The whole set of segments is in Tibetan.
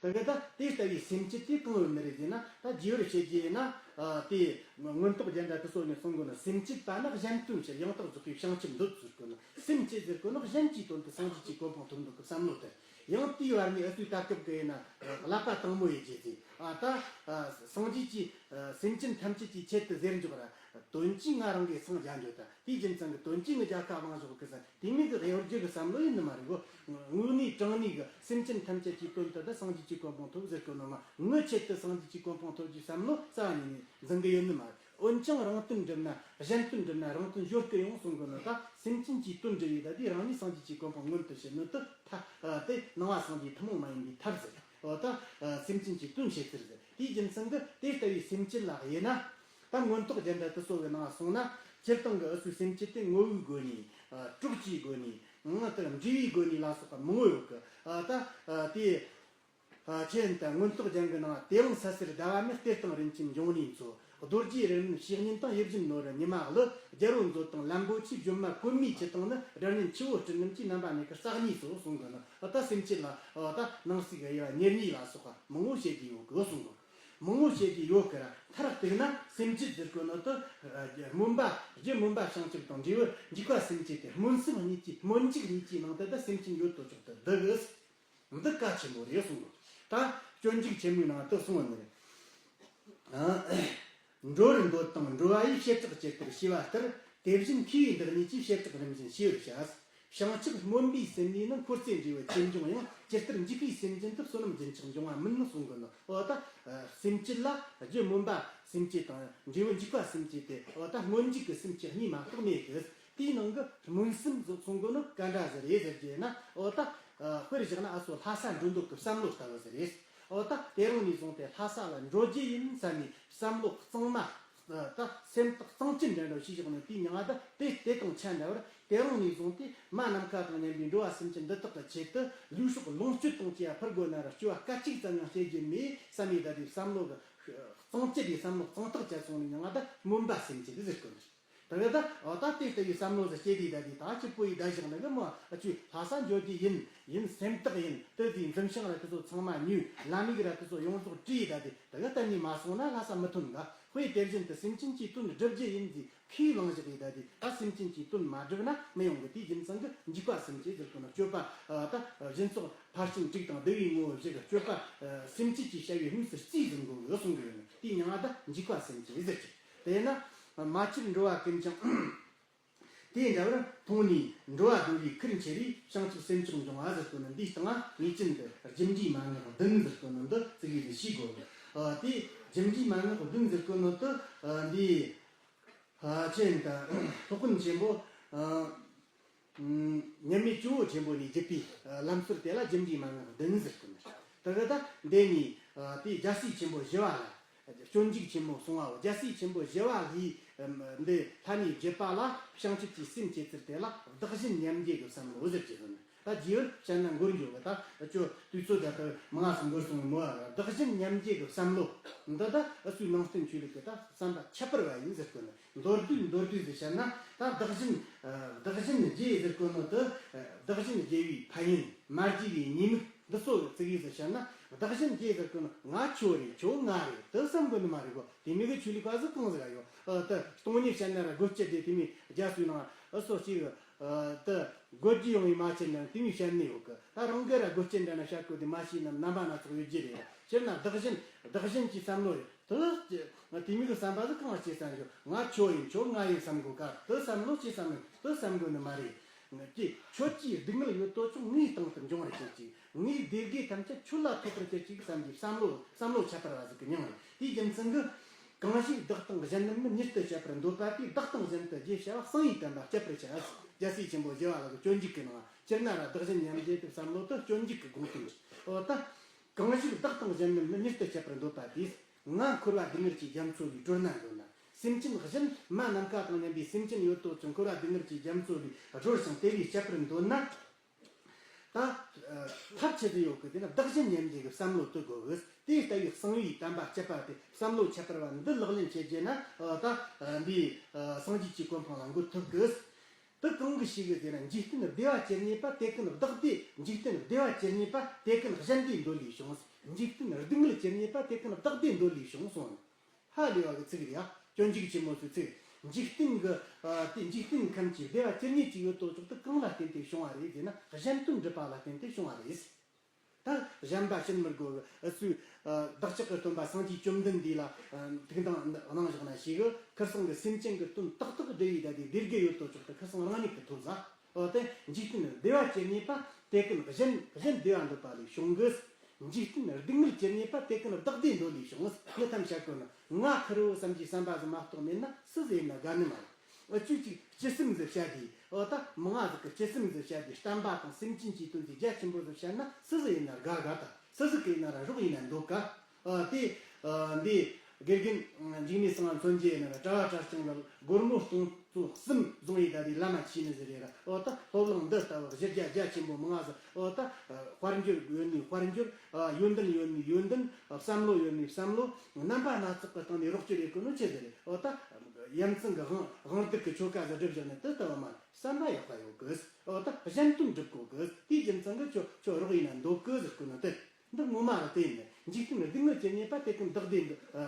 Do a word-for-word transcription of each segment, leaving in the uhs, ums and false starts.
ད་གི་ད་དེ་ལྟ་བུའི་སེམས་བསྐྱེད་དེ་གང་ཡོད་ནི་རེད་ཟེར་ན། ད་རྒྱས་པར་བཤད་རྒྱུ་ཡིན་ན། ཨ། དེ་མངོན་རྟོགས་རྒྱན་འདྲ་དེ་ཚོ་ནས་གསུང་གོ་ནི། སེམས་བསྐྱེད་པ་ནི་གཞན་དོན་ཕྱིར། ཡང་དག་རྫོགས་པའི་བྱང་ཆུབ་འདོད་ཟེར་གོ་ནི། སེམས་བསྐྱེད་ཟེར་གོ་ནི་གཞན་གྱི་དོན་དུ་སངས་རྒྱས་ཀྱི་གོ་འཕང་ཐོབ་འདོད་ཀྱི་བསམ་བློ་དེ། ཡང་དེའི་བར་ནས་ཨུ་ཚོའི་ད་སྐབས་ཀྱི་ཡིན་ན་བསླབ་པ་དང་པོ་ཡི་རྗེས་ཟེར། ཨ། ད་སངས་རྒྱས་ཀྱི་སེམས་ཅན་ཐམས་ཅད་ཀྱི་ཆེད་དུ་ཟེར་འཇོག་ར། དོན་གྱིས་ང་རང་གི་སངས་རྒྱ་འགྱུར་དང་། དེའི་རྒྱུ་མཚན་གྱིས་དོན་གྱིས་ངའི་རྒྱལ་ཁ་བླངས་ཞོག་གི་ཟེར། དེ་མོ་གི་གཡོ་སྒྱུ་གི་བསམ་བློ་ཡིན་ནི་མ་རེད་གོ། དངོས་གནས་དྲང་གནས་ཀྱི་སེམས་ཅན་ཐམས་ཅད་ཀྱི་དོན་དུ་ད་སངས་རྒྱས་ཀྱི་གོ་འཕང་ཐོབ་ཟེར་གོ་ནི་མ། ངའི་ཆེད་དུ་སངས་རྒྱས་ཀྱི་གོ་འཕང་ཐོབ་རྒྱུའི་བསམ་བློ་རྩ་བ་ཉིད་ནས་འཛིན་གི་ཡོད་ནི་མ་རེད། འོན་ཀྱང་རང་དོན་སྒྲུབ་ན་གཞན་དོན་སྒྲུབ་ན་རང་དོན་ཞོར་སྐུ་ཡོང་གསུང་གི་ནི། ད་སེམས་ཅན་གྱི་དོན་སྒྲུབ་ཡས་ད་དེ་རང་ཉིད་སངས་རྒྱས་ཀྱི་གོ་འཕང་མངོན་དུ་བྱེད་ནི་དེ་ཐབས། ཨ། དེ་ནང་བ་སངས་རྒྱས་ཐུན་མོང་མ་ཡིན་པའི་ཐབས་ཟེར། འོ་ད་སེམས་ཅན་གྱི་དོན་བྱེད་ཚུལ་ཟེར། དེའི་རྒྱུ་མཚན་གྱིས་དེ་ལྟ་བུའི་སེམས་བསྐྱེད་ལ་དབྱེ་ན། ད་མངོན་རྟོགས་རྒྱན་འདྲ་དེ་ཚོ་གི་ནང་སོང་ན། སྤྱིར་བཏང་གི་ཨུ་ཚོའི་སེམས་བསྐྱེད་དེ་ངོ་བོའི་སྒོ་ནས། ཨ། གྲོགས་ཀྱི་སྒོ་ནས། ངང་དུ་འབྲས་བུའི་སྒོ་ནས་ལ་སོགས་པ་མང་བོ་ཡོད་གི། ཨ། ད། ཨ། དེ། ཨ། ཅི་ཡིན་ད། མངོན་རྟོགས་རྒྱན་གྱི་ནང་། དེ་ཡང་ས་གསེར་ཟླ་བ་མེ། གཏེར་དང་རིན་ཆེན་འབྱུང་གནས་མཚོ། རྡོ་རྗེ་རིལ་བུམ་བཤེས་གཉེན་དང་། ཡིད་བཞིན་ནོར་བུ་ཉི་མ་གླུ། རྒྱལ་པོ་མཛོད་དང་ལམ་པོ་ཆེ། སྒྱུ་མ་གོད་མའི་ཆུ་དང་ནི། སྒྲ་སྙན་ཆུ་བོ་སྤྲིན་རྣམས་ཀྱིས། རྣམ་པ་གནས་གི་རྩ་གཉིས་སོ་གསུང་གི་ནི། ཨ། ད་སེམས་བསྐྱེད་ལ། ཨ། ད་ནང་གསེས་ཀྱི་དབྱེ་བ་ཉེར་གཉིས་ལ་སོགས་པ་མང་བོ་བཤད་ཀྱི་ཡོད་གི་གསུང་གི། མང་བོ་བཤད་ཀྱི་ཡོད་གི་ར། མཐར་གཏུགས་ན་སེམས་བསྐྱེད་ཟེར་གོ་ནོ་དེ། ཨ། སྨོན་པ། རྒྱུ་སྨོན་པ་བྱང་ཆུབ་དང་འབྲས་བུ་འཇུག་པ་སེམས་བསྐྱེད་དེ། སྨོན་སེམས་གཉིས་ཀྱི། སྨོན་འཇུག་གཉིས་ཀྱི་ནང་དུ་ད་སེམས་ཅན་ཡོད་དོ་ཅོག་ཏུ་བསྡུ་གི། འདི་གལ་ཆེན་པོ་རེད་གསུང་གི། ད་སྤྱོད་འཇུག་ཆེན་མོའི་ནང་དུ་གསུངས་པ་ནི། ཨ། འགྲོ་བར་འདོད་དང་འགྲོ་བ་ཡི། བྱེ་བྲག་ཇི་ལྟར་ཤེས་པ་ལྟར། དེ་བཞིན་མཁས་པའི་བདག་ཉིད་ཀྱིས། བྱེ་བྲག་རིམ་བཞིན་ཤེས་པར་བྱ། བྱང་ཆུབ་སྨོན་པའི་སེམས་ནི་ནི། འཁོར་ཚེ་འབྲས་བུ་ཇི་འབྱུང་ཡང་། ཇི་ལྟར་འཇུག་པའི་སེམས་ཅན་དུ། བསོད་ནམས་རྒྱུན་ཆགས་འབྱུང་བ་མིན་ནོ་གསུང་གི་ནི། འོ་ད་སེམས་བསྐྱེད་ལ་རྒྱུ་སྨོན་པ་སེམས་བསྐྱེད་དང་འབྲས་བུ་འཇུག་པ་སེམས་བསྐྱེད་དེ། འོ་ད་སྨོན་འཇུག་གི་སེམས་བསྐྱེད་གཉིས་མ་གཏོགས་མེད་གི། དེའི་ནང་གི་སྨོན་སེམས་ཟེར་གསུང་གོ་ནི་ག་འདྲ་ཟིག་རེད་ཟེར་རྒྱུ་ན། འོ་ད། ཨ། དཔེར་བཞག་ན་ཨ་སོ་ལྷ་ས་འགྲོ་འདོད་ཀྱི་བསམ་བློ་ལྟ་བུ་ཟིག་རེད། འོ་ད་དེ་རིང་ནས་བཟུང་སྟེ་ལྷ་ས་ལ་འགྲོ་རྒྱུ་ཡིན་བསམ་ནས་བསམ་བློ་གཙང་མ། ཨ། ད་སེམས་ཐག་གཙང་ཅན་འདྲ་འདྲ་བྱས་བཞག་ནས། དེའི་མྱིང་ང་ད་དེ་དེ་དང་ཆ་འདྲ་བར། དེ་རིང་ནས་བཟུང་སྟེ་མ་ནམ་མཁའ་དང་མཉམ་པའི་འགྲོ་བ་སེམས་ཅན་འདི་དག་གི་ཆེད་དུ་ལུས་སྲོག་ལོངས་སྤྱོད་དང་བཅས་པ་ཕུལ་དགོས་ན་ར། སྐྱོ་བ་སྐད་ཅིག་ཙམ་ཡང་སྐྱེ་རྒྱུ་མེད་བསམ་ནས། ད་དེ་བསམ་བློ་གི་གཙང་བཅད་དེ་བསམ་བློ་གཙང་ཐག་བཅད་སོང་ནས། མྱིང་ང་ད་སྨོན་པ་སེམས་བསྐྱེད་ཟེར་གོ་ནི། ད་ག་ད། འོ་ད་དེ་ལྟ་བུའི་བསམ་བློ་ཟིག་སྐྱེས་དུས། ད་དེ་ད་སྐྱིད་པོ་ཡི་ད་བཞག་ནི་གི་མོ། ཨ། ཁྱོད་ལྷ་ས་འགྱོ་རྒྱུ་ཡིན། ཡིན། སེམས་ཐག་ཡིན། དེ་དུས་འཛུམ་ཞིང་ར་དེ་ཚོ་ཚང་མ་ཉོས། ལམ་ཡིག་ར་དེ་ཚོ་ཡོངས་རྫོགས་བྲིས། ད་དེ་ད་ག་གཏན་ནས་མ་སོང་ན་ལྷ་ས་མི་ཐོན་ག། དཔེ་དེ་བཞིན་དུ་སེམས་ཅན་གྱི་དོན་བསྒྲུབ་རྒྱུ་ཡིན་ཟེར་ཁས་བླངས་བཞག་ཡི། ད་དེ་ད་སེམས་ཅན་གྱི་དོན་མ་བསྒྲུབ་ན་མི་ཡོང་གི། དེའི་རྒྱུ་མཚན་གྱིས་འཇུག་པ་སེམས་བསྐྱེད་ཟེར་གོ་ནི། སྤྱོད་པ། ཨ། ད་སྦྱིན་སོགས་ཕར་ཕྱིན་དྲུག་དང་བསྡུ་བའི་ངོ་བོ་བཞི་གི་སྤྱོད་པ། ཨ། སེམས་བསྐྱེད་ཀྱི་བྱ་བའི་དམིགས་སུ་བརྩིས་ཟིན་དགོས་གི་གསུང་གི་ཡོད་ནི། དེའི་མྱིང་ང་ད་འཇུག་པ་སེམས་བསྐྱེད་ཟེར་གི། དེས་ན་མ་ཕྱིར་འགྲོ་བ་ཀུན་ཀྱང་། དེ་འདྲ་བར་མཐོང་ནས་འགྲོ་བ་བསྡོམས་པས་ཁུར་ཁྱེར་རེ། བྱང་ཆུབ་སེམས་མཆོག་འབྱུང་བ་ཟེར་གོ་ནི། འདིའི་སྟེང་ང་ངེས་ཅན་དུ་རྒྱུ་འབྲས་མན་ངག་བདུན་ཟེར་གོ་ནི་འདི་ཙི་གེ་ཟིག་ཤེས་དགོས་གི། ཨ། དེ་རྒྱུ་འབྲས་མན་ངག་བདུན་ཟེར་གོ་ནི་དེ། ཨ། འདི། ཨ། ཅི་ཡིན་ད། སློབ་དཔོན་ཆེན་པོ། ཨ། མཉམ་མེད་ཇོ་བོ་ཆེན་པོ་ནས་བརྒྱུད་པའི། ཨ། ལམ་སྲོལ་དེ་ལ་རྒྱུ་འབྲས་མན་ངག་བདུན་ཟེར་གི་ནི། ད་ག་ད་འདི་ནི། ཨ། དེ་རྒྱལ་སྲས་ཆེན་པོ་ཞི་བ་ལྷ། སྤྱོད་འཇུག་ཆེན་མོ་གསུང་བའོ། རྒྱལ་སྲས་ཆེན་པོ་ཞི་བ་ལྷས། ཨམ། འདི་ལྷ་ནས་བརྒྱུད་པ་ལ་བྱང་ཆུབ་ཀྱི་སེམས་བསྐྱེད་ཚུལ་དེ་ལ་བདག་གཞན་མཉམ་བརྗེ་གི་བསམ་བློ་ཟེར་གྱི་ཡོད་ནི། ད་རྒྱས་པར་བཤད་ན་འགོར་འགྱོ་གི། ད་ཁྱོད་དུས་ཚོད་ད་ལྟ་མང་ང་སོང་འགོར་སོང་ནི་མོ། ཨ། བདག་གཞན་མཉམ་བརྗེ་གི་བསམ་བློ་འདི་ད་ཨུ་ཚོའི་ནང་བསྟན་ཆོས་ལུགས་ཀྱི་ད་བསམ་པ་ཁྱད་པར་བ་ཡིན་ཟེར་གི་ནི། མདོར་བསྡུས་མདོར་བསྡུས་ཟིག་བཤད་ན། ད་བདག་གཞན། ཨ། བདག་གཞན་བརྗེ་ཟེར་གོ་ནོ་དེ། ཨ། བདག་གཞན་བརྗེ་བའི་ཕན་ཡོན། མ་བརྗེ་བའི་ཉེས་དམིགས། འདི་ཚོ་ཙི་གེ་ཟིག་བཤད་ན། བདག་གཞན་བརྗེ་ཟེར་གོ་ནོ་ང་ཁྱོད་རེད། ཁྱོད་ང་རེད། དེ་བསམ་དགོས་ནི་མ་རེད་གོ། དེ་མོ་གི་ཆོས་ལུགས་པ་ཟིག་གང་ཟིག་ཡོད། ཨ། དེ་སྟོང་ཉིད་བཤད་ན་ར་དགོད་བྱ་དེ་དེ་མོ་རྒྱ་སུའི་ནང་ཨུ་ཚོ་ཅིག་ཨ། དེ་དགོད་རྒྱུ་ཡོང་བའི་མ་ཕྱིན་ན་དེ་མོ་བཤད་ནི་ཡོད་གི། ད་རང་གི་ར་དགོད་བྱ་འདྲ་ན་བཤད་དགོས་དེ་མ་ཤེས་ན་རྣམ་པ་སྣ་ཚོགས་ཡོད་རྒྱུ་རེད། སྤྱིར་ན་བདག་གཞན། བདག་གཞན་གྱི་བསམ་བློ་རེད། དེ་དེ་མོ་གི་བསམ་པ་ཟིག་གང་ལ་སྐྱེས་བསམ་ཞོག་ང་ཁྱོད་ཡིན། ཁྱོད་ང་ཡིན་བསམ་དགོས་ག། དེ་བསམ་བློ་སྐྱེས་བསམ་ནི་དེ་བསམ་དགོས་ནི་མ་རེད། ཀྱེ། ཁྱོད་ཀྱི་སྡུག་བསྔལ་ཡོད་དོ་ཅོག་ངའི་སྟེང་དུ་འབྱུང་བར་གྱུར་ཅིག་ངའི་བདེ་དགེ་ཐམས་ཅད་ཁྱོད་ལ་ཐོབ་པར་གྱུར་ཅིག་བསམ་གྱི་བསམ་བློ། བསམ་བློ་ཁྱད་པར་བ་ཟིག་གི་མྱིང་རེད། དེའི་རྒྱུ་མཚན་གྱིས། གང་ཞིག་བདག་དང་གཞན་རྣམས་ནི། མྱུར་དུ་སྤྱད་པར་འདོད་པ་དེས། བདག་དང་གཞན་དུ་རྒྱས་བྱ་བ། གསང་བའི་བསྟན་པ་སྤྱད་པར་བྱ། རྒྱལ་སྲས་ཆེན་པོ་ཞི་བ་ལྷ་གི་སྤྱོད་འཇུག་གི་ནང་། སྤྱིར་ན་ར་བདག་གཞན་མཉམ་བརྗེ་དེ་བསམ་བློ་དེ་སྤྱོད་འཇུག་གི་དགོངས་དོན་རེད། འོ་ད། གང་ཞིག་བདག་དང་གཞན་རྣམས་ནི། མྱུར་དུ་སྤྱད་པར་འདོད་པ་དེས། ང་འཁོར་བ་སྡུག་བསྔལ་གྱི་རྒྱ་མཚོ་ལས་སྒྲོལ་ན་འདོད་ན། སེམས་ཅན་གཞན་མ་ནམ་མཁའ་དང་མཉམ་པའི་སེམས་ཅན་ཡོད་དོ་ཅོག་འཁོར་བ་སྡུག་བསྔལ་གྱི་རྒྱ་མཚོ་ལས་སྒྲོལ་ཞིང་དེ་ལས་སྐྱབས་པར་འདོད་ན། ད་ཐབས་ཆི་ཟིག་ཡོད་གི། དེ་ནི་བདག་གཞན་མཉམ་བརྗེ་གི་བསམ་བློ་དེ་དགོས་གི། དེ་ལྟ་བུའི་གསང་བའི་བསྟན་པ་སྤྱད་པ་དེ། བསམ་བློ་ཁྱད་པར་བ་འདི་ལག་ལེན་བྱེད་རྒྱུ་ན། ད་འདི་སངས་རྒྱས་ཀྱི་གོ་འཕང་ལ་འགོད་ཐུབ་གི། དེ་གང་གིས་ཤེས་གི་ཟེར་ན། འཇིག་རྟེན་བདེ་བ་ཅི་རྙེད་པ། དེ་ཀུན་བདག་བདེ། འཇིག་རྟེན་བདེ་བ་ཅི་རྙེད་པ། དེ་ཀུན་གཞན་བདེའི་འདོད་ལས་བྱུང་། འཇིག་རྟེན་སྡུག་བསྔལ་ཇི་སྙེད་པ། དེ་ཀུན་བདག་བདེ་འདོད་ལས་བྱུང་གསུངས། ཧ་ལས་པ་གི་ཚིག་རེད་ཡ། སྤྱོད་འཇུག་ཆེན་མོ་ཟེར་ཚིག་འཇིག་རྟེན་གི་ཨ་དེ་འཇིག་རྟེན་ཁམས་ཀྱི་བདེ་བ་ཇི་སྙེད་ཅིག་ཡོད་དོ་ཅོག་ཏུ་གང་ལ་བརྟེན་ཏེ་བྱུང་བ་རེད་ཟེར་ན། གཞན་དོན་སྒྲུབ་པ་ལ་བརྟེན་ཏེ་བྱུང་བ་རེད། ད་གཞན་པ་བྱིན་མི་དགོས་གི། ཨུ་ཚུགས་ཨ་བདག་ཅག་གི་སྟོན་པ་སངས་རྒྱས་བཅོམ་ལྡན་འདས་ལ་ཨ་ཐུགས་དམ་གནང་བཞག་ན་ཞིག་གི། ཁིར་སང་གི་སེམས་ཅན་གི་དོན་ཏག་ཏག་སྒྲུབ་པའི་ད་དེ་བདེ་དགེ་ཡོད་དོ་ཅོག་ཏུ་ཁིར་སང་རང་ཉིད་ཀྱི་ཐོབ་ས། འོ་དེ་འཇིག་རྟེན་བདེ་བ་ཇི་སྙེད་པ། དེ་ཀུན་གཞན་གཞན་བདེ་བ་འདོད་པ་ལས་བྱུང་གི། འཇིག་རྟེན་སྡུག་བསྔལ་ཇི་སྙེད་པ། དེ་ཀུན་བདག་བདེ་འདོད་ལས་བྱུང་། ངས་ཐམས་ཅད་ཀུན་ང་ཁེར་རོ་བསམ་གྱི་བསམ་པ་ཟིག་མ་གཏོགས་མེད་ན་སུ་ཟིག་ཡིན་ན་དགའ་ནི་མ་རེད། འུ་ཅུ་ཅིག་སྤྱི་སེམས་ཟིག་བཤད་དེ། འོ་ད་མང་ང་ཟིག་གི་སྤྱི་སེམས་ཟིག་བཤད་དེ། བསྟན་པ་དང་སེམས་ཅན་གྱི་དོན་ཟིག་རྒྱ་ཆེན་པོ་ཟིག་བཤད་ན་སུ་ཟིག་ཡིན་ན་དགའ་དགའ། ད་སུ་ཟིག་གི་ཡིན་ན་ར་རོགས་ཡིན་ན་འདོད་དགའ། ཨ་དེ་ཨ་འདི་དགེ་རྒན་འཇིགས་མེད་སེང་བ་མཚོན་བྱེད་ཡིན་ན་ར། གྲྭ་བ་གྲྭ་རྐྱང་ལ་སྒོར་མོ་སྟོང་ཚོ་གསུམ་བཟུང་ཡི་ད་དེ་བླ་མ་ཆོས་ནི་ཟིག་རེད་ར། འོ་ད་སློབ་གླིང་འདི་ལྟ་བུ་གཞི་རྒྱ་རྒྱ་ཆེན་པོ་མང་ང་ཟིག་འོ་ད་ཨ་དཔལ་འབྱོར་ཡོད་ནི་དཔལ་འབྱོར། ཨ་ཡོན་ཏན་ཡོད་ནི་ཡོན་ཏན། ཨ་བསམ་བློ་ཡོད་ནི་བསམ་བློ། རྣམ་པ་སྣ་ཚོགས་ཀྱི་སྟེང་ནས་རོགས་སྐྱོར་ཡེད་གོ་ནོ་ཆི་ཟིག་རེད། འོ་ད་ཡ་མཚན་གྱི་དབང་དབང་སྡུད་ཀྱི་ཆོ་ག་ཟིག་སྒྲུབ་བཞག་ནི་དེ་ལྟ་བུ་མ་རེད། བསམ་པ་ཡག་པ་ཡོད་གི། འོ་ད་གཞན་དོན་སྒྲུབ་གོ་གི། དེའི་རྒྱུ་མཚན་གྱིས་ཁྱོད་ཁྱོད་རོགས་ཡིན་ན་འདོད་གི་ཟེར་གོ་ནོ་དེ། འདི་ངོ་མ་ར་དེ་ཡིན། འཇིག་རྟེན་སྡུག་བསྔལ་ཇི་སྙེད་པ། དེ་ཀུན་བདག་བདེ་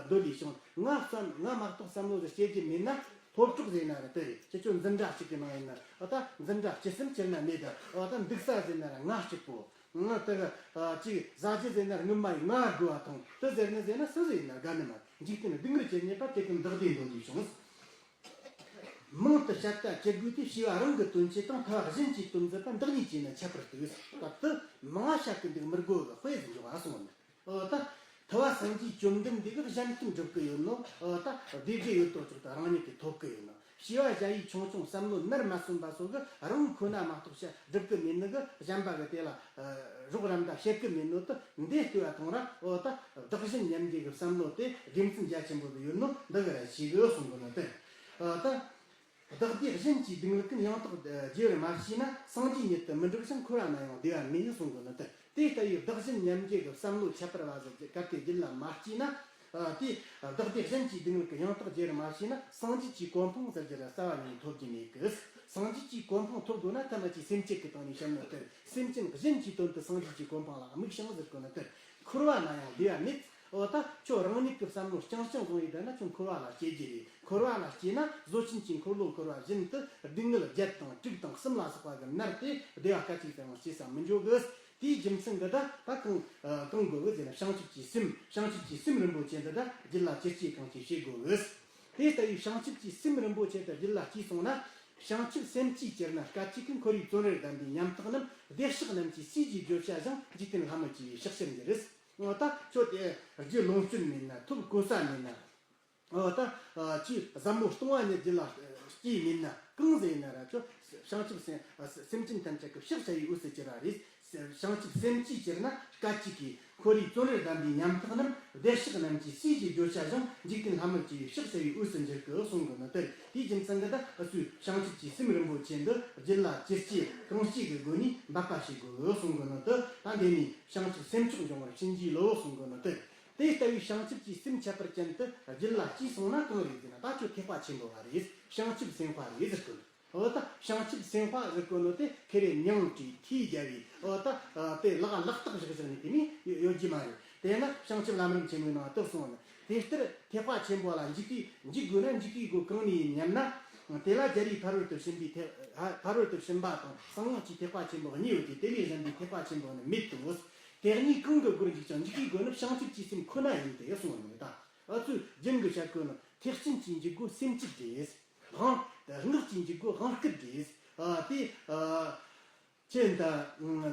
འདོད་ལས་བྱུང་། ང་བསམ་ང་མ་གཏོགས་བསམ་བློ་ཟིག་སྐྱེ་རྒྱུ་མེད་ན། སློབ་གྲོགས་ཟེར་ན་ར་དེ་རེད། ཁྱེད་ཆོ་འཛིན་གྲྭ་གཅིག་གི་ནང་ཡིན་ན། འོ་ད་འཛིན་གྲྭ་སྤྱི་སེམས་སྤྱིར་ན་མེད་ད། འོ་ད་འདུག་ས་ཟེར་ན་ར་ང་གཅིག་པོ། ང་དེ་ག་ཅིག་ཟ་རྒྱུ་ཟེར་ན་ར་ངུ་མ་ཡིན་ང་དགོས་པ་དང་། དེ་ཟེར་ནི་ཟེར་ན་སུ་ཟིག་ཡིན་ན་དགའ་ནི་མ། འཇིག་རྟེན་སྡུག་བསྔལ་ཇི་སྙེད་པ། དེ་ཀུན་བདག་བདེ་འདོད་ལས་བྱུང་། མང་དུ་བཤད་ད་ཅི་དགོས་ཏེ། བྱིས་པ་རང་གི་དོན་ཆེད་དང་། ཐུབ་པ་གཞན་གྱི་དོན་མཛད་པ། བདག་ཉིད་ཀྱིས་ནི་འཆད་པར་ལྟོས། སྐབས་དུ་མང་བ་བཤད་གི་འདུག་མི་དགོས་གི། དཔེ་ཟིག་འཇོག་པ་སོང་ནི། འོ་ད་ཐུབ་པ་སངས་རྒྱས་བཅོམ་ལྡན་འདས་ཀྱིས་གཞན་དོན་སྒྲུབ་གི་ཡོད་ནོ། འོ་ད་བདེ་དགེ་ཡོད་དོ་ཅོག་ཏུ་རང་ཉིད་ཀྱིས་ཐོབ་གི་ཡོད་ནོ། བྱིས་པ་ཞ་ཡིས་ཆུང་ཆུང་བསམ་བློ་ནར་མ་སོན་པ་སོགས་ཀྱིས་རང་ཁོ་ན་མ་གཏོགས་བཤད་སྒྲུབ་གི་མེད་ནི་གི། གཞན་པ་གི་དེ་ལ་རོགས་རམ་དང་བྱེད་གི་མེད་ནོ་དེ། འདི་ལྟོས་པ་དང་ར། འོ་ད་བདག་གཞན་མཉམ་བརྗེ་གི་བསམ་བློ་དེ་དགེ་མཚན་རྒྱ་ཆེན་པོ་ཟིག་ཡོད་ནོ་འདི་གི་ར་ཞིག་གི་གསུང་གི་ནོ་དེ། འོ་ད། བདག་བདེ་གཞན་གྱི་སྡུག་བསྔལ་ཀུན། ཡང་དག་བརྗེ་བར་མ་བྱས་ན། སངས་རྒྱས་ཉིད་དུ་མི་འགྲུབ་ཅིང་། འཁོར་བ་ན་ཡང་བདེ་བ་མེད་གསུང་གི་ནི་དེ། དེ་ལྟ་བུའི་བདག་གཞན་མཉམ་བརྗེ་གི་བསམ་བློ་ཁྱད་པར་བ་ཟིག་གལ་ཏེ་རྒྱུད་ལ་མ་སྐྱེས་ན། ཨ་དེ་བདག་བདེ་གཞན་གྱི་སྡུག་བསྔལ་ཀུན། ཡང་དག་བརྗེ་བར་མ་བྱས་ན། སངས་རྒྱས་ཀྱི་གོ་འཕང་ཟེར་རྒྱུ་ར་རྩ་བ་ནས་ཐོབ་རྒྱུ་མེད་གི། སངས་རྒྱས་ཀྱི་གོ་འཕང་ཐོབ་དགོས་ན་ཐ་མ་ཅིག་སེམས་བསྐྱེད་ཀྱི་སྟེང་ནས་བཤད་ནོ་དེ། སེམས་ཅན་གཞན་གྱི་དོན་དུ་སངས་རྒྱས་ཀྱི་གོ་འཕང་ལ་དམིགས་ཤིང་ཟེར་གོ་ནི་དེ། འཁོར་བ་ན་ཡང་བདེ་བ་མེད། འོ་ད་ཁྱོད་རང་ཉིད་ཀྱི་བསམ་བློ་རྐྱང་རྐྱང་བཟུང་ཡོད་ན་ཁྱོད་འཁོར་བ་ལ་སྐྱེ་རྒྱུ་རེད། འཁོར་བ་ལ་སྐྱེས་ན་བཟོ་ཆེན་གྱི་འཁོར་ལོ་བསྐོར་བ་བཞིན་དུ་སྡུག་བསྔལ་བརྒྱད་དང་དྲུག་དང་གསུམ་ལ་སོགས་པ་གི་མནར་ཏེ་བདེ་བ་སྐད་ཅིག་ཙམ་ཡང་སྐྱེ་ས་མི་འཇོག་གི། དེའི་རྒྱུ་མཚན་གྱིས་ད་ད་གང་གང་དགོས་གི་ཟེར་ན། བྱང་ཆུབ་ཀྱི་སེམས། བྱང་ཆུབ་ཀྱི་སེམས་རིན་པོ་ཆེ་འདི་ད་རྒྱུད་ལ་ཅི་སྐྱེས་གང་སྐྱེས་བྱེད་དགོས་གི། དེ་ལྟ་བུའི་བྱང་ཆུབ་ཀྱི་སེམས་རིན་པོ་ཆེ་དེ་རྒྱུད་ལ་སྐྱེས་སོང་ན། བྱང་ཆུབ་སེམས་ཀྱིས་ཅིར་ན་སྐད་ཅིག་གིས། འཁོར་བའི་བཙོན་རར་བསྡམས་པའི་ཉམ་ཐག་རྣམས། བདེ་གཤེགས་རྣམས་ཀྱི་སྲས་ཀྱི་བརྗོད་བྱ་ཞིང་། འཇིག་རྟེན་ལྷ་མོ་བཅས་པའི་ཕྱག་ཕྱིར་འགྱུར། འོ་ད་ཁྱོད་དེ་རྒྱུ་ལོངས་སྤྱོད་མེད་ན། ཐོབ་གོ་ས་མེད་ན། འོ་ད་ཁྱོད་ཟབ་མོ་སྟོང་བ་ཉིད་རྒྱུད་ལ་སྐྱེས་མེད་ན། གང་ཟེར་ན་ར་ཁྱོད་བྱང་ཆུབ་སེམས་སེམས་ཅན་ཐམས་ཅད་ཀྱི་ཕྱག་བྱ་བའི་འོས་སུ་གྱུར་པ་རེད། བྱང་ཆུབ་སེམས་ཀྱིས་ཅིར་ན་སྐད་ཅིག་གིས། འཁོར་བའི་བཙོན་རར་བསྡམས་པའི་ཉམ་ཐག་རྣམས། བདེ་གཤེགས་རྣམས་ཀྱི་སྲས་ཀྱི་བརྗོད་བྱ་ཞིང་། འཇིག་རྟེན་ལྷ་མོ་བཅས་པའི་ཕྱག་བྱ་བའི་འོས་སུ་འགྱུར་གི་གསུང་གི་ནི་དེ། དེའི་རྒྱུ་མཚན་གྱིས་ད་འུ་ཚོས་བྱང་ཆུབ་ཀྱི་སེམས་རིན་པོ་ཆེ་འདི་རྒྱུད་ལ་ཅི་སྐྱེས་གང་སྐྱེས་ཀྱི་སྒོ་ནས་འབད་པ་བྱེད་དགོས་གསུང་གི་ནི་དེ། ད་འདི་ནས་བྱང་ཆུབ་སེམས་མཆོག་འབྱུང་བར་བྱིན་གྱིས་རློབས་གསུང་གི་ནི་དེ། དེ་ལྟ་བུའི་བྱང་ཆུབ་ཀྱི་སེམས་ཁྱད་པར་ཅན་དེ་རྒྱུད་ལ་སྐྱེས་སོང་ན་གང་རེད་ཟེར་ན། ད་ཁྱོད་ཐེག་པ་ཆེན་པོ་བ་རེད། བྱང་ཆུབ་སེམས་དཔའ་རེད་ཟེར་གི། འོ་ད་བྱང་ཆུབ་སེམས་དཔའ་ཟེར་གོ་ནོ་དེ་ཁེ་རེ་མྱང་བྲིས་ཐིས་རྒྱབ་པའི། འོ་ད་དེ་ལག་ལག་རྟགས་བཞག་བཞག་ནས་དེ་མིན་ཡོད་རྒྱུ་མ་རེད། དེས་ན་བྱང་ཆུབ་ལམ་རིམ་ཆེན་མོའི་ནང་དུ་གསུངས་ནས། དེ་ལྟར་ཐེག་པ་ཆེན་པོ་ལ་འཇུག་གི་འཇུག་དགོས་ན་འཇུག་གི་སྒོ་གང་ནས་ཡིན་སྙམ་ན། དེ་ལ་རྒྱལ་བའི་ཕ་རོལ་ཏུ་ཕྱིན་པའི་ཐེག་ཕ་རོལ་ཏུ་ཕྱིན་པ་དང་གསང་སྔགས་ཀྱི་ཐེག་པ་ཆེན་པོ་གཉིས་ཡོད་དེ། དེ་ལས་གཞན་པའི་ཐེག་པ་ཆེན་པོ་ནི་མེད་དོ། དེ་གཉིས་གང་གི་སྒོར་འཇུག་ཀྱང་། འཇུག་གི་སྒོ་ནི་བྱང་ཆུབ་ཀྱི་སེམས་ཁོ་ན་ཡིན་ཏེ་གསུངས་པ་མེད་ད། ཨ་ཚོས་རྒྱུན་གྱི་བཤད་དགོས་ནི། ཐེག་ཆེན་གྱི་འཇུག་སྒོ་སེམས་བསྐྱེད་རེད། དབང་སྔགས་ཀྱི་འཇུག་སྒོ་དབང་བསྐུར་རེད། ཨ་དེ་ཨ་ཅི་ཡིན་ད།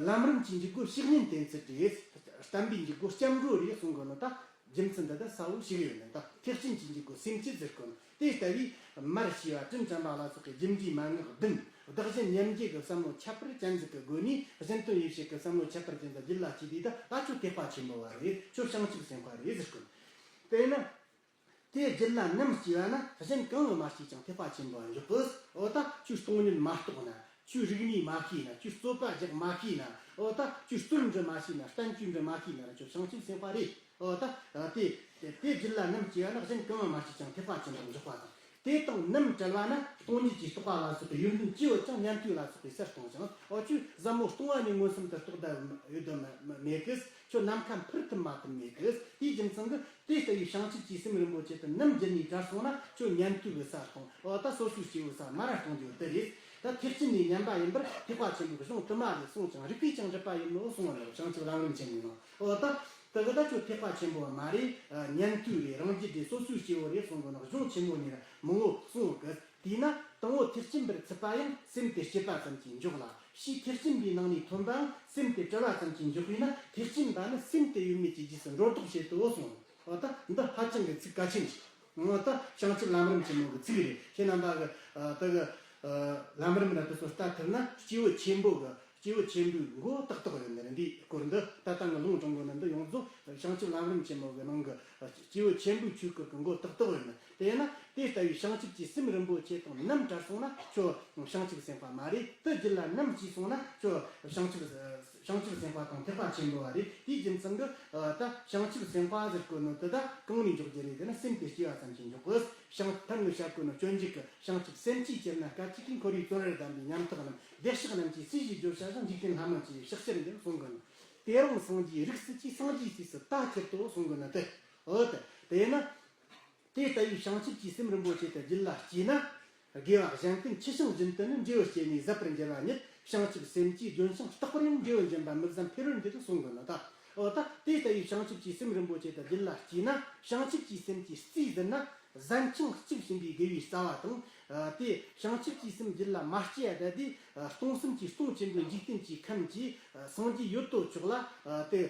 ལམ་རིམ་གྱི་འཇུག་སྒོ་བཤེས་གཉེན་བསྟེན་ཚུལ་རེད། བསྟན་པའི་འཇུག་སྒོ་སྐྱབས་འགྲོ་རེད་གསུང་གོ་ནོ་ད། རྒྱུ་མཚན་འདི་ད་གསལ་བོ་ཞིག་ཡོད་ནི་ད། ཐེག་ཆེན་གྱི་འཇུག་སྒོ་སེམས་བསྐྱེད་ཟེར་གོ་ནོ། དེ་ལྟ་བུའི་མར་ཤེས་པ་དྲིན་དྲན་པ་ལ་སོགས་ཀྱི་རྒྱུ་འབྲས་མན་ངག་བདུན། བདག་གཞན་མཉམ་བརྗེ་གི་བསམ་བློ་ཁྱད་པར་ཅན་ཟིག་གི་སྒོ་ནས། གཞན་དོན་ཡིད་བྱེད་ཀྱི་བསམ་བློ་ཁྱད་པར་ཅན་ཟིག་རྒྱུད་ལ་སྐྱེས་དུས་ད། ད་ཁྱོད་ཐེག་པ་ཆེན་པོ་བ་རེད། ཁྱོད་བྱང་ཆུབ་སེམས་དཔའ་རེད་ཟེར་གོ་ནོ། དེས་ན། དེ་རྒྱུད་ལ་ནམ་སྐྱེས་པ་ན། གཞན་གང་ལ་མ་སྐྱེས་ཀྱང་ཐེག་པ་ཆེན་པོར་འཇུག་གི། འོ་ད་ཁྱོད་སྟོང་ཉིད་མ་རྟོགས་ན། ཁྱོད་རིག་གནས་མ་ཤེས་ན། ཁྱོད་རྩོད་པ་རྒྱག་མ་ཤེས་ན། འོ་ད་ཁྱོད་རྩོམ་འབྲི་མ་ཤེས་ན། བསྟན་བཅོས་འབྲི་མ་ཤེས་ན་ར་ཁྱོད་བྱང་ཆུབ་སེམས་དཔའ་རེད། འོ་ད་དེ་དེ་རྒྱུད་ལ་ནམ་སྐྱེས་པ་ན། གཞན་གང་ལ་མ་སྐྱེས་ཀྱང་ཐེག་པ་ཆེན་པོར་འཇུག་པ་དང་། དེ་དང་ནམ་བྲལ་བ་ན་སྟོང་ཉིད་ཀྱིས་རྟོགས་པ་ལ་སོགས་པའི་ཡོན་ཏན་ཇི་ཡོད་ཀྱང་ཉན་ཐོས་ལ་སོགས་པའི་སར་གཏོང་ཞིང་། འོ་ཁྱོད་ཟབ་མོ་སྟོང་པ་ཉིད་མངོན་སུམ་དུ་རྟོགས་ད་ཡོད་དོ་མེད་གི། ཁྱོད་ནམ་མཁའ་འཕུར་ཐུབ་མ་ཐུབ་མེད་གི། དེའི་རྒྱུ་མཚན་གྱིས་དེ་ལྟ་བུའི་བྱང་ཆུབ་ཀྱི་སེམས་རིན་པོ་ཆེ་དེ་ནམ་རྒྱུད་ནས་བྲལ་སོང་ན་ཁྱོད་ཉན་ཐོས་ཀྱི་སར་གཏོང་། འོ་ད་སོ་སོའི་སྐྱེ་བོའི་ས་མར་ར་གཏོང་རྒྱུ་དེ་རེད། ད་ཐེག་ཆེན་ནས་ཉམས་པ་ཡིན་པར་ཐེག་པ་ཆེན་པོའི་གཞུང་དུ་མ་རེད་གསུངས་ཀྱང་རིགས་པས་ཀྱང་སྒྲུབ་པ་ཡིན་ནོ་གསུངས་པ་ནོ། བྱང་ཆུབ་ལམ་རིམ་ཆེན་མོའི་ནང་། འོ་ད། དེ་གི་ད་ཁྱོད་ཐེག་པ་ཆེན་པོ་མ་རེད། ཉན་ཐོས་རེད། རང་རྒྱུད་རེད། སོ་སོའི་སྐྱེ་བོ་རེད་གསུང་གི་ནོ། གཞུང་ཆེན་མོ་ནས་མང་བོ་གསུང་གི། དེས་ན་དང་པོ་ཐེག་ཆེན་པར་ཚུད་པ་ཡང་སེམས་དེ་སྐྱེས་པ་ཙམ་གྱིས་འཇོག་ལ། ཕྱིས་ཐེག་ཆེན་པའི་ནང་ནས་ཐོན་པའང་སེམས་དེ་བྲལ་བ་ཙམ་གྱིས་འཇོག་པས་ན། ཐེག་ཆེན་པ་ནི་སེམས་དེ་ཡོད་མེད་ཀྱི་རྗེས་སུ་འགྲོ་ལྡོག་བྱེད་དོ་གསུངས། འོ་ད་འདི་ཧ་ཅང་གི་ཚིག་གལ་ཆེན་ཞིག་འོ་ད་བྱང་ཆུབ་ལམ་རིམ་ཆེན་མོ་གི་ཚིག་རེད། ཁྱེད་རྣམ་པ་གི་དེ་གི་ལམ་རིམ་ལ་དེ་ཚོ་ལྟ་ཐུབ་ན། སྐྱེས་བུ་ཆེན་པོ་གི་སྐྱེས་བུ་ཆེན་པོའི་མགོ་ཏག་ཏག་ཡོད་ནི་རེད། འདིའི་སྐོར་འདི་ད་ལྟ་ངས་ལུང་དྲངས་གོ་ནི་འདི་ཡོངས་རྫོགས་བྱང་ཆུབ་ལམ་རིམ་ཆེན་མོ་གི་ནང་གི་སྐྱེས་བུ་ཆེན་པོའི་ཆོས་སྐོར་གི་མགོ་ཏག་ཏག་ཡོད་ནི། དེས་ན་དེ་ལྟ་བུའི་བྱང་ཆུབ་ཀྱི་སེམས་རིན་པོ་ཆེ་དང་ནམ་བྲལ་སོང་ན་ཁྱོད་བྱང་ཆུབ་སེམས་དཔའ་མ་རེད། དེ་རྒྱུད་ལ་ནམ་སྐྱེས་སོང་ན་ཁྱོད་བྱང་ཆུབ་བྱང་ཆུབ་སེམས་དཔའ་དང་ཐེག་པ་ཆེན་པོ་བ་རེད། དེའི་རྒྱུ་མཚན་གྱིས་ད་བྱང་ཆུབ་སེམས་དཔའ་ཟེར་གོ་ནོ་དེ་ད་གང་ནས་འཇོག་རྒྱུ་རེད་ཟེར་ན། སེམས་དེ་སྐྱེས་པ་ཙམ་གྱིས་འཇོག་གི། བྱང་ཐར་ནས་བཤད་གོ་ནོ་སྤྱོད་འཇུག་གི་བྱང་ཆུབ་སེམས་བསྐྱེད་ཅིར་སྣང་སྐད་ཅིག་གིས་འཁོར་བའི་བཙོན་རར་བསྡམས་པའི་ཉམ་ཐག་རྣམས། བདེ་གཤེགས་རྣམས་ཀྱི་སྲས་ཞེས་བརྗོད་བྱ་ཞིང་། འཇིག་རྟེན་ལྷ་མིན་བཅས་ཕྱག་ཕྱིར་འདེབས་གསུང་གི་ནོ། དེ་རིང་སངས་རྒྱས་རིགས་སུ་སྐྱེས། སངས་རྒྱས་སྲས་སུ་ད་ཁྱེར་ཏོ་གསུང་གི་ནོ་དེ། འོ་དེ་དེས་ན། དེ་ལྟ་བུའི་བྱང་ཆུབ་ཀྱི་སེམས་རིན་པོ་ཆེ་དེ་རྒྱུད་ལ་སྐྱེས་ན། དགེ་བ་གཞན་ཀུན་ཆུ་བྱང་བཞིན་དུ་ནི། འབྲས་བུ་སྐྱེས་ནས་ཟད་པར་འགྱུར་བ་ཉིད། བྱང་ཆུབ་སེམས་ཀྱིས་ལྗོན་ཤིང་རྟག་པར་ཡང་། འབྲས་བུ་འབྱིན་པ་མི་བཟད་འཕེལ་བར་འགྱུར་གསུང་གི་ནོ་ད། འོ་ད་དེ་ལྟ་བུའི་བྱང་ཆུབ་ཀྱི་སེམས་རིན་པོ་ཆེ་དེ་རྒྱུད་ལ་སྐྱེས་ན། བྱང་ཆུབ་ཀྱི་སེམས་ཀྱི་རྩིས་ཟིན་ན། ཟན་ཆང་གཅིག་བྱིན་པའི་དགེ་བའི་རྩ་བ་དང་། དེ་བྱང་ཆུབ་ཀྱི་སེམས་རྒྱུད་ལ་མ་སྐྱེས་ཡ་ད་དེ་སྟོང་གསུམ་གྱི་སྟོང་ཆེན་པོའི་འཇིག་རྟེན་གྱི་ཁམས་ཀྱི་སངས་རྒྱས་ཡོད་དོ་ཅོག་ལ། དེ་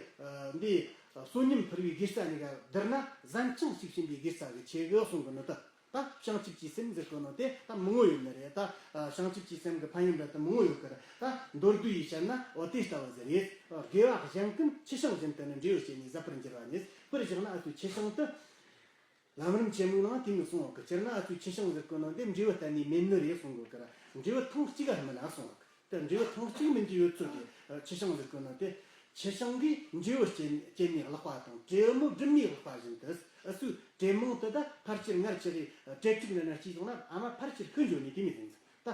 འདི་བསོད་སྙོམས་ཕུལ་བའི་དགེ་རྩ་གཉིས་ཀ་བསྡུར་ན། ཟན་ཆང་གཅིག་བྱིན་པའི་དགེ་རྩ་གི་ཆེ་གི་གསུང་གི་ནོ་ད། ད་བྱང་ཆུབ་ཀྱི་སེམས་ཟེར་གོ་ནོ་དེ་ད་མང་བོ་ཡོད་ནི་རེད། ད་བྱང་ཆུབ་ཀྱི་སེམས་ཀྱི་ཕན་ཡོན་འདྲ་དེ་མང་བོ་ཡོད་གི་རེད། ད་མདོར་བསྡུས་ཡིས་བཤད་ན་འོ་དེ་ལྟ་བུ་ཟེར་རེད། དགེ་བ་གཞན་ཀུན་ཆུ་བྱང་བཞིན་དུ་ནི། འབྲས་བུ་སྐྱེས་ནས་ཟད་པར་འགྱུར་བ་ཉིད། དཔེར་བཞག་ན་ཨ་ཚོའི་ཆུ་བྱང་དུ། ལམ་རིམ་ཆེན་མོའི་ནང་དེ་མོ་གསུངས་ཡོད་གི། སྤྱིར་ན་ཨ་ཚོའི་ཆུ་བྱང་ཟེར་གོ་ནོ་འདི་འབྲས་བུ་གཏན་ནས་མེད་ནི་རེད་གསུང་གོ་གི་ར། འབྲས་བུ་ཐེངས་གཅིག་ག་མིན་ན་གསུངས་ཡོད་གི། དེ་འབྲས་བུ་ཐེངས་གཅིག་མིན་གྱི་ཡོད་ཚོད་དེ། ཆུ་བྱང་ཟེར་གོ་ནོ་དེ། ཆུ་བྱང་གིས་འབྲས་བུ་སྐྱེ་སྐྱེ་ནས་བརླག་པ་དང་། བྲན་མོ་སྦྲུམ་མས་བརླག་པ་བཞིན་དུ། ཨ་ཚོའི་བྲན་མོ་དེ་ད་ཕལ་ཆེར་སྔར་ཆེ་རེ་བྲེལ་འཁྲིག་ནི་ན་སྐྱེས་སོང་ན། ཨ་མ་ཕལ་ཆེར་ཤི་འགྱོ་ནི་དེ་མོ་ཡིན། ད་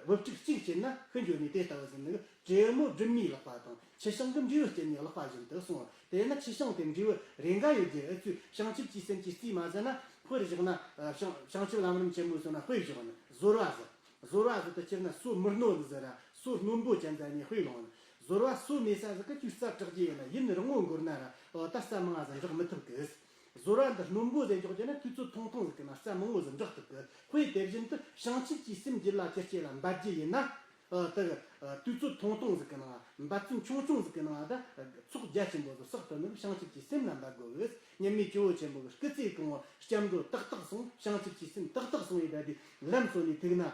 བུ་ཕྲུག་གཅིག་སྐྱེས་ན་ཤི་འགྱོ་ནི་དེ་ལྟ་བུ་ཟིན་ནི། བྲན་མོ་སྦྲུམ་མས་བརླག་པ་དང་། ཆུ་བྱང་གིས་འབྲས་བུ་སྐྱེ་ནས་བརླག་པ་བཞིན་དུ་གསུངས། དེས་ན་ཆུ་བྱང་དེ་འབྲས་བུ་རེ་འགའ་ཡོད་རྒྱུ། ཨ་ཚོའི་བྱང་ཆུབ་ཀྱི་སེམས་ཀྱི་རྩིས་མ་ཟིན་ན། དཔེར་བཞག་ན་བྱང་བྱང་ཆུབ་ལམ་རིམ་ཆེན་མོའི་སོ་ན་དཔེ་བཞག་ན་ཟོར་བ་ཟེར། ཟོར་བ་ཟེར་དུས་སྤྱིར་ན་སོ་མི་རྣོ་ཟེར་ར། སོ་རྣོན་པོ་ཅན་ཟེར་ནས་དཔེ་ལོང་། ཟོར་བ་སོ་མེད་ས་ཟིག་གི་ཁྱོས་རྩྭ་བྲེག་རྒྱུ་ཡིན་ན། ཡུན་རིང་བོ་འགོར་ན་ར། འོ་ད་རྩྭ་མང་ང་ཟིག་འབྲེག་མི་ཐུབ་གི། ཟོར་བ་འདི་རྣོན་པོ་ཟིག་འཇོག་རྒྱུ་ན་དུས་ཚོད་ཐུང་ཐུང་ཟིག་གི་ནང་རྩྭ་མང་བོ་ཟིག་འབྲེག་ཐུབ་གི། དཔེ་དེ་བཞིན་དུ་བྱང་ཆུབ་ཀྱི་སེམས་རྒྱུད་ལ་ཅི་སྐྱེ་ལ་འབད་རྒྱུ་ཡིན་ན། ཨ་དེ་གི་ཨ་དུས་ཚོད་ཐུང་ཐུང་ཟིག་གི་ནང་འབད་བརྩོན་ཆུང་ཆུང་ཟིག་གི་ནང་ད་ཚོགས་རྒྱ་ཆེན་པོ་ཟིག་བསགས་ཐུབ་ནི་བྱང་ཆུབ་ཀྱི་སེམས་ལ་འབད་དགོས་གི། མཉམ་མེད་སྐྱེ་བོ་ཆེན་པོ་གི་སྐུ་ཚེ་གང་བོ་སྐྱབས་འགྲོ་ཏག་ཏག་སོང་། བྱང་ཆུབ་ཀྱི་སེམས་ཏག་ཏག་སོང་ཡི་ད་དེ་ལམ་སོ་ནས་ཐུག་ན།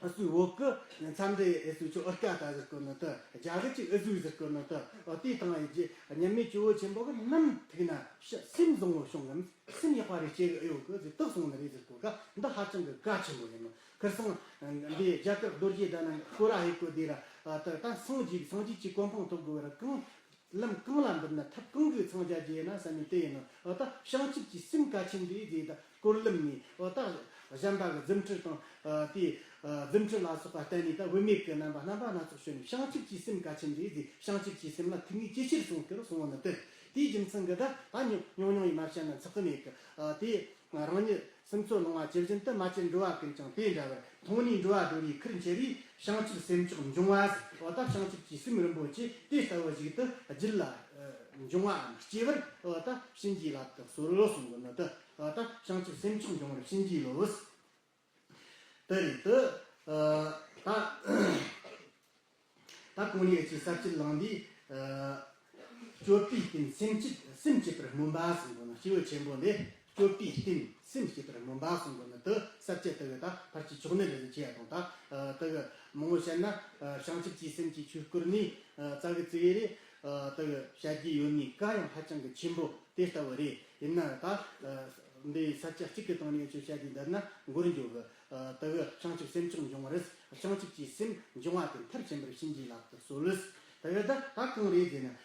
ཨ་སུའི་འོག་གི་མཚམས་འདྲི་ཨེ་སུ་ཆོ་ཨར་ཀ་ད་ཟེར་གོ་ནི་དེ། རྒྱ་གི་ཅིག་ཨ་སུའི་ཟེར་གོ་ནི་དེ། ཨོ་དེའི་སྟེང་ཡི་རྗེ་མཉམ་མེད་སྐྱེ་བོ་ཆེན་པོ་གི་ནམ་ཐུག་ན་ཤ་སེམས་བཟང་བོ་བྱུང་ངམ། སེམས་ཡག་པ་རེ་སྐྱེ་གི་ཨེ་ཡོད་གི་ཟེར་དག་སོང་ནི་རེད་ཟེར་གོ་ག། འདི་ཧ་ཅང་གི་གལ་ཆེན་པོ་ཡིན་ནོ། ཁིར་སང་འདི་རྒྱ་གར་རྡོ་རྗེ་གདན་ན་སྐོར་ར་ཧེ་གོ་དེ་ར། ཨ་ད་ད་སངས་རྒྱས་སངས་རྒྱས་ཀྱི་གོ་འཕང་ཐོབ་དགོས་ར་གང་། ལམ་གང་ལ་འབུད་ན་ཐབས་གང་གིས་འཚང་རྒྱ་རྒྱས་ན་བསམ་ནས་དེ་ཡིན་ནོ། འོ་ད་བྱང་ཆུབ་ཀྱི་སེམས་གལ་ཆེན་རེད་ཟེར། ད་སྐོར་ལམ་ནས་འོ་ད་གཞན་པ་གི་རྫུ་འཕྲུལ་དང་། ཨ་དེ་ཨ་རྫུ་འཕྲུལ་ལ་སོགས་པ་བསྟན་ནས་ད་བུད་མེད་ཀྱི་རྣམ་པ་རྣམ་པ་སྣ་ཚོགས་བྱོན་ནས་བྱང་ཆུབ་ཀྱི་སེམས་གལ་ཆེན་རེད་ཟེར། བྱང་ཆུབ་ཀྱི་སེམས་ལ་ཐུགས་ངེས་ཇེ་ཆེར་སོང་ཁར་སོང་བ་ནི་དེ། དེའི་རྒྱུ་མཚན་གྱིས་ད་ད་ཉུང་ཉུང་ཉུང་ཡིན་མ་བཤད་ན་ཚགས་ཀྱི་མེད་གི། ཨ་དེ་རང་ཉིད་སེམས་ཚོར་ལོང་བ་ཇི་བཞིན་དུ་མ་བྱས་འགྲོ་བ་ཀུན་ཀྱང་དེ་འདྲ་བར། མཐོང་ནས་འགྲོ་བ་སྒྲོལ་བའི་ཁུར་འཁྱེར་བས། བྱང་ཆུབ་སེམས་མཆོག་འབྱུང་བ་ཟེར། འོ་ད་བྱང་ཆུབ་ཀྱི་སེམས་རིན་པོ་ཆེ་དེ་ལྟ་བུ་ཞིག་ཏུ་རྒྱུད་ལ་འབྱུང་བའམ་སྐྱེ་བར་འོ་ད་བྱིན་གྱིས་བརླབ་ཏུ་གསོལ་ལོ་གསུང་གི་ནི་དེ། འོ་ད་བྱང་ཆུབ་སེམས་མཆོག་འབྱུང་བར་བྱིན་གྱིས་རློབས། དེ་རེད་དེ། ད། ད་གོང་ནས་ཀྱི་ས་བཅད་བླངས་དུས། སྤྱོད་པའི་རྟེན་སེམས་བསྐྱེད་སེམས་བསྐྱེད་པར་སྨོན་པ་གསུངས་པ་ན། སྐྱེས་བུ་ཆེན་པོ་འདི་སྤྱོད་པའི་རྟེན་སེམས་བསྐྱེད་པར་སྨོན་པ་གསུངས་པ་ན། དེ་ས་བཅད་དེ་གི་ད་ཕལ་ཆེར་ཆོག་ནི་རེད་ཟེར་ཆེ་ཡ་དང་། ད་དེ་གི་མང་བོ་བཤད་ན་བྱང་ཆུབ་ཀྱི་སེམས་ཀྱི་ཆོས་སྐོར་ནས་ཙ་གི་ཙི་གི་རེད། དེ་གི་བཤད་རྒྱུ་ཡོད་ནི་ག་ཡང་ཧ་ཅང་གི་ཆེན་པོ་དེ་ལྟ་བུ་རེད། ཡིན་ན་ད་འདི་ས་བཅད་གཅིག་གི་སྟེང་ནས་ཆོས་བཤད་དུས་འདིར་ན་འགོར་འགྱོ་གི། དེ་གི་བྱང་ཆུབ་སེམས་མཆོག་འབྱུང་བར། བྱང་ཆུབ་ཀྱི་སེམས་འབྱུང་བ་དེ་མཐར་ཕྱིན་པར་བྱིན་གྱིས་བརླབ་ཏུ་གསོལ། དེ་གི་ད་ད་གང་རེད་ཟེར་ན།